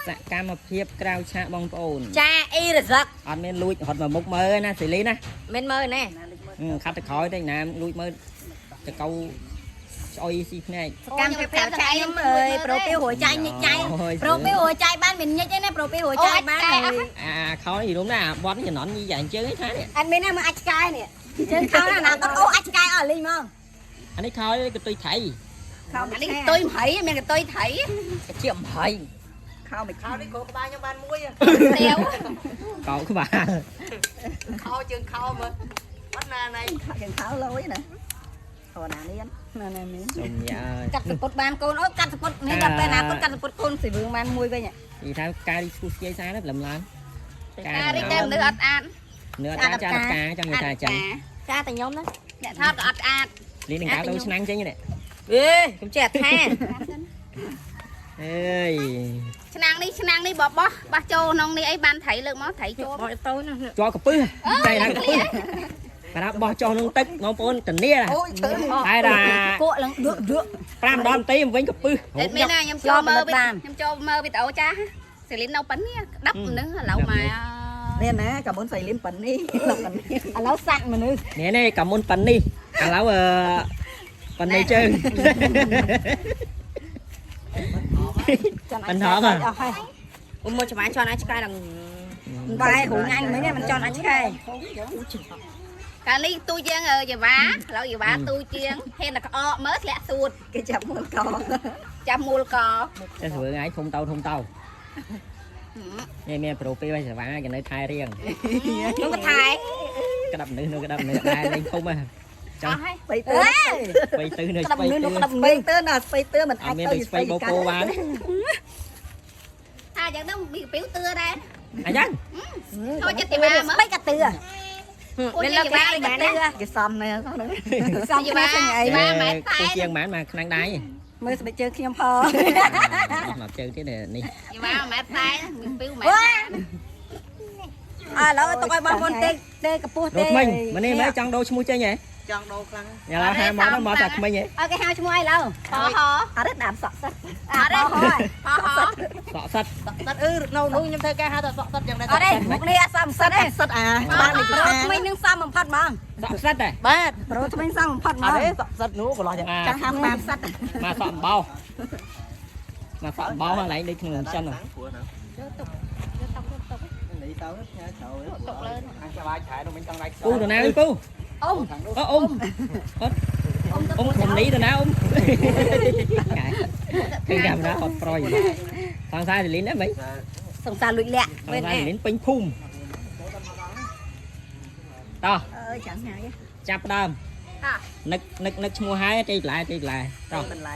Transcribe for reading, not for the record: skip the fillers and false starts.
សកម្មភាពក្រៅឆាកបងប្អូន ចាអ៊ីរសឹក អត់មានលួចរត់មកមុខមើលណាសេលីណា មិនមើលណែ ខាត់ទៅក្រោយទៅណាលួចមើលតកៅស្អុយស៊ីភ្នែក សកម្មភាពក្រៅឆាកខ្ញុំអើយប្រូពីរួចចាយញិចចាយប្រូពីរួចចាយបានមិនញិចទេណាប្រូពីរួចចាយបាន អាខោនេះរួមណាបត់នេះចំណន់យីយ៉ាងជើងឯថានេះ អត់មានណាមើលអាចឆ្កែនេះជើងខោណាណាអត់អូអាចឆ្កែអស់លីងមក អានេះខោនេះកតុយថៃ ខោ អានេះកតុយ20មានកតុយថៃ ជា20 ខោមិន ខោនេះគ្រូក្បាលខ្ញុំបានមួយ ទៀវ កោក្បាល ខោជើងខោមើលអត់ណាណៃ ជើងខោលយណាខោណានេះណាណានេះ សុំញ៉ា កាត់សពុតបានកូនអូកាត់សពុតនេះដល់ពេលអនាគតកាត់សពុតកូនស៊ីវឿងបានមួយវិញ និយាយថាការរីឈូសស្គាយសារព្រលឹមឡើង ការរីកតែមនុស្សអត់អាត នឿអត់អាចចាការចង់និយាយថាចឹង ចាតែខ្ញុំណា អ្នកថតក៏អត់អាត លីនឹងកៅទៅឆ្នាំងចេញនេះ អេខ្ញុំចេះថា អើយ ឆ្នាំងនេះឆ្នាំងនេះបបោះបោះចូលក្នុងនេះអីបានថៃលើកមកថៃចូល បោះទៅណា ជាប់កពឹសតែណាកពឹសប្រាប់បោះចុះក្នុងទឹកបងប្អូនតានី អូយឈើ តែថា គក់ឡើងដឺដឺ 5ដល់នាទីវិញកពឹស តែមានណាខ្ញុំចូលមើលខ្ញុំចូលមើលវីដេអូចាស់សេលីននៅប៉ុណ្នេះក្តាប់មនុស្សឥឡូវមក នេះណាកាមុនស្រីលីមប៉ុណ្នេះប៉ុណ្នេះ ឥឡូវសាក់មនុស្ស នេះនេះកាមុនប៉ុណ្នេះឥឡូវអឺប៉ុណ្នេះជើង មិនហម អស់ហើយអ៊ំមកច្បាយជន់អាចឆ្កែដល់បាយគ្រូញ៉ាញ់មិញមិនជន់អាចឆ្កែ កាលនេះទូជាងយ៉ាវ៉ាឥឡូវយ៉ាវ៉ាទូជាងហ៊ានតែក្អកមើលធ្លាក់សួត គេចាប់មួយក ចាំមូលក តែស្រួលថ្ងៃធំតោធំតោនេះមានប្រូពីវៃសេវាគេនៅថែរៀង ខ្ញុំក៏ថែ ក្តាប់មនុស្សនៅក្តាប់មនុស្សដែរលេងធំហ៎ចង់ អស់ហើយ ស្បៃទឿ ស្បៃទិសនៅ ក្តាប់ ស្បៃ មនុស្ស ទិស ក្តាប់មនុស្ស ស្បៃទឿណាស្បៃទឿមិន អត់មាន អាចទៅ ដូចស្បៃបូកូបាន ថាយ៉ាងហ្នឹងមីកាពីវទឿដែរ អញ្ចឹង ចូលចិត្តយ៉ាវ៉ាមើល ស្បៃកាទឿ មានលើកយ៉ាវ៉ា កាទឿ គេសំណែហ្នឹង សំគ្នាស្អី យ៉ាវ៉ាម៉ែតែ គូជាងប៉ុន្មានមកឆ្នាំងដៃ មើលស្បែកជើងខ្ញុំផង មកជើងទៀតនេះ យ៉ាវ៉ាម៉ែតែមីពីវម៉ែ អើឥឡូវទុកឲ្យបងប្អូនទេទេកពុះ រ ទេ ត់ថ្មិញម្នេះមើលចង់ដូរឈ្មោះចេញហ៎ ចង់ដូរខ្លាំង ញ៉ាំហាមកមកតែក្មេងហ៎ ឲ្យគេហៅឈ្មោះអីឡើយ ហោហោ អត់ទេដើមសក់សិត អត់ទេហោហោ សក់សិត សក់សិតអឺនៅនោះខ្ញុំធ្វើការហៅថាសក់សិតយ៉ាងដែរ អត់ទេមុខនេះអត់សមសិតទេ សិតអាបាននេះ ប្រូថ្មីនឹងសមបំផុតហ្មង សក់សិតហ៎ បាទ ប្រូថ្មីសមបំផុតហ្មង អត់ទេសក់សិតនោះកន្លោះ មក ចង់ហាមបានសិត មកសក់អំបោមកសក់អំបោកន្លែងដូចក្នុងចិន នេះទៅញ៉ាចូល ទុកលើ ពូទៅណាវិញពូ អ៊ំ អអ៊ំអត់អ៊ំខ្ញុំនេះទៅណាអ៊ំឃើញកាមេរ៉ាអត់ប្រយសង្សារលីនដែរមិញ សង្សារលួចលាក់ សង្សារលីនពេញភូមិតោះ អើយចាំញ៉ាយ ចាប់ដើមនឹកនឹកនឹកឈ្មោះហើយទេបន្លែទេបន្លែតោះ បន្លែ